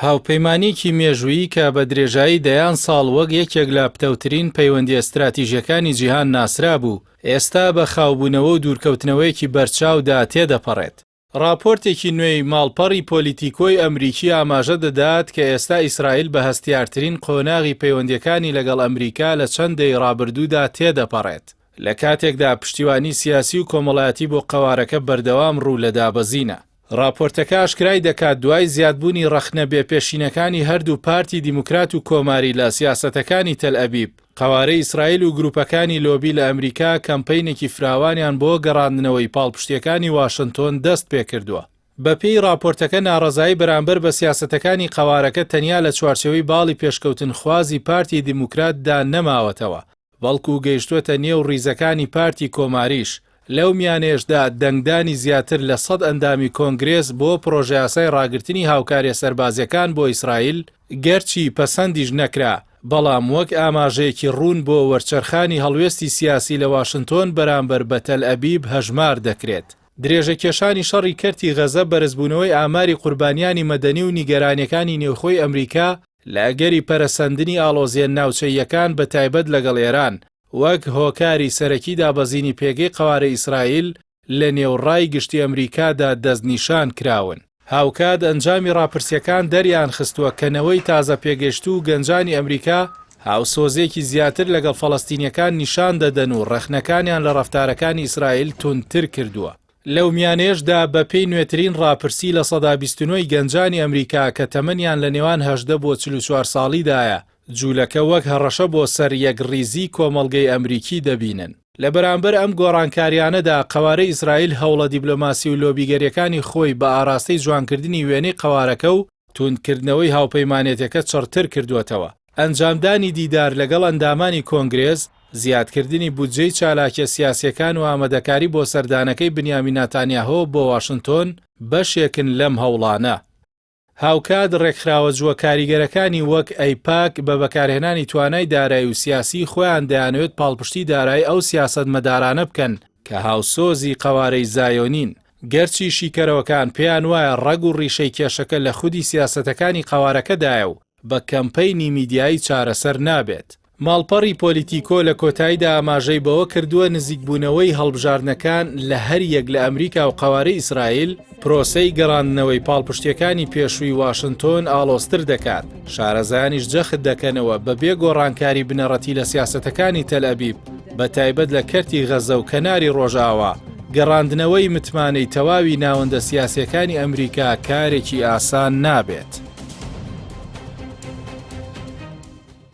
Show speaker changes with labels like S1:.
S1: هاوپەیمانییەکی مێژوویی کە بە درێژایی دەیان ساڵ وەک یەکێک لە پتەوترین پەیوەندییە ستراتیژییەکانی جیهان ناسرابوو، ئێستا بە خاوبوونەوە و دوورکەوتنەوەیەکی بەرچاودا تێدەپەڕێت. ڕاپۆرتێکی نوێی ماڵپەڕی پۆلیتیکۆی ئەمریکی ئاماژە دەدات کە ئێستا ئیسرائیل بە هەستیارترین قۆناغی پەیوەندییەکانی لەگەڵ ئەمریکا لە چەند دەیەی ڕابردوودا تێدەپەڕێت، لە کاتێکدا پشتیوانی سیاسی و کۆمەڵایەتی بۆ قەوارەکە بەردەوام ڕوو لە دابەزینە. ڕاپۆرتەکە ئاشکرای دەکات دوای زیادبوونی ڕەخنە بێپێشینەکانی هەردوو پارتی دیموکرات و کۆماری لە سیاسەتەکانی تەلئەبیب، قەوارەی ئیسرائیل و گروپەکانی لۆبی لە ئەمریکا کەمپەینێکی فراوانیان بۆ گەڕاندنەوەی پاڵپشتییەکانی واشنتۆن دەست پێکردووە. بەپێی ڕاپۆرتەکە ناڕەزایی بەرامبەر بە سیاسەتەکانی قەوارەکە تەنیا لە چوارچێوەی باڵی پێشکەوتنخوازی پارتی دیموکراتدا نەماوەتەوە، بەڵکو گەیشتووەتە نێو ڕیزەکانی پارتی کۆماریش، لەو میانەیەشدا دەنگدانی زیاتر لە سەد ئەندامی کۆنگرێس بۆ پڕۆژەیاسای ڕاگرتنی هاوکاریە سەربازیەکان بۆ ئیسرائیل گەرچی پەسەندیش نەکرا، بەڵام وەک ئاماژەیەکی ڕوون بۆ وەرچەرخانی هەڵوێستی سیاسی لە واشنتۆن بەرامبەر بە تەلئەبیب هەژمار دەکرێت. درێژەکێشانی شەڕی کەرتی غەزە، بەرزبوونەوەی ئاماری قوربانیانی مەدەنی و نیگەرانیەکانی نێوخۆی ئەمریکا لە ئەگەری پەرەسەندنی ئاڵۆزییە ناوچەییەکان بە تایبەت لەگەڵ ئێران، وەک هۆکاری سەرەکی دابەزینی پێگەی قەوارەی ئیسرائیل لە نێو ڕای گشتی ئەمریکادا دەستنیشان کراون. هاوکات ئەنجامی ڕاپرسییەکان دەریانخستووە کە نەوەی تازە پێگەیشتوو و گەنجانی ئەمریکا هاوسۆزییەکی زیاتر لەگەڵ فەڵەستینییەکان نیشان دەدەن و ڕەخنەکانیان لە ڕەفتارەکانی ئیسرائیل توندتر کردووە. لەو میانەیەشدا بەپێی نوێترین ڕاپرسی 29% ی گەنجانی ئەمریکا کە تەمەنیان لە نێوان 18 بۆ 44 ساڵیدایە، جوولەکە وەک هەڕەشە بۆ سەر یەکڕیزیی کۆمەڵگەی ئەمریکی دەبینن. لە بەرامبەر ئەم گۆڕانکاریانەدا قەوارەی ئیسرائیل هەوڵە دیبلۆماسی و لۆبیگەرییەکانی خۆی بە ئاراستەی جوانکردنی وێنەی قەوارەکە و توندکردنەوەی هاوپەیمانێتەکە چڕتر کردووەتەوە. ئەنجامدانی دیدار لەگەڵ ئەندامانی کۆنگرێس، زیادکردنی بودجەی چالاکیە سیاسیەکان و ئامادەکاری بۆ سەردانەکەی بنیامین ناتانیاهۆ بۆ واشنتۆن بەشێکن لەم هەوڵانە. هاوکات ڕێکخراوە جووە کاریگەرەکانی وەک ئەیپاک بە بەکارهێنانی توانای دارایی و سیاسیی خۆیان دەیانەوێت پاڵپشتی دارایی ئەو سیاسەتمەدارانە بکەن کە هاوسۆزی قەوارەی زایۆنین، گەرچی شیکەرەوەکان پێیان وایە ڕەگ و ڕیشەی کێشەکە لە خودی سیاسەتەکانی قەوارەکەدایە و بە کەمپەینی میدیایی چارەسەر نابێت. ماڵپەڕی پۆلیتیکۆ لە کۆتاییدا ئاماژەی بەوە کردووە، نزیکبوونەوەی هەڵبژاردنەکان لە هەریەک لە ئەمریکا و قەوارەی ئیسرائیل، پرۆسەی گەڕاندنەوەی پاڵپشتییەکانی پێشووی واشنتۆن ئاڵۆزتر دەکات، شارەزایانیش جەخت دەکەنەوە، بەبێ گۆڕانکاری بنەڕەتی لە سیاسەتەکانی تەلئەبیب، بەتایبەت لە کەرتی غەزە و کەناری ڕۆژئاوا، گەڕاندنەوەی متمانەی تەواوی ناوەندە سیاسییەکانی ئەمریکا کارێکی ئاسان نابێت.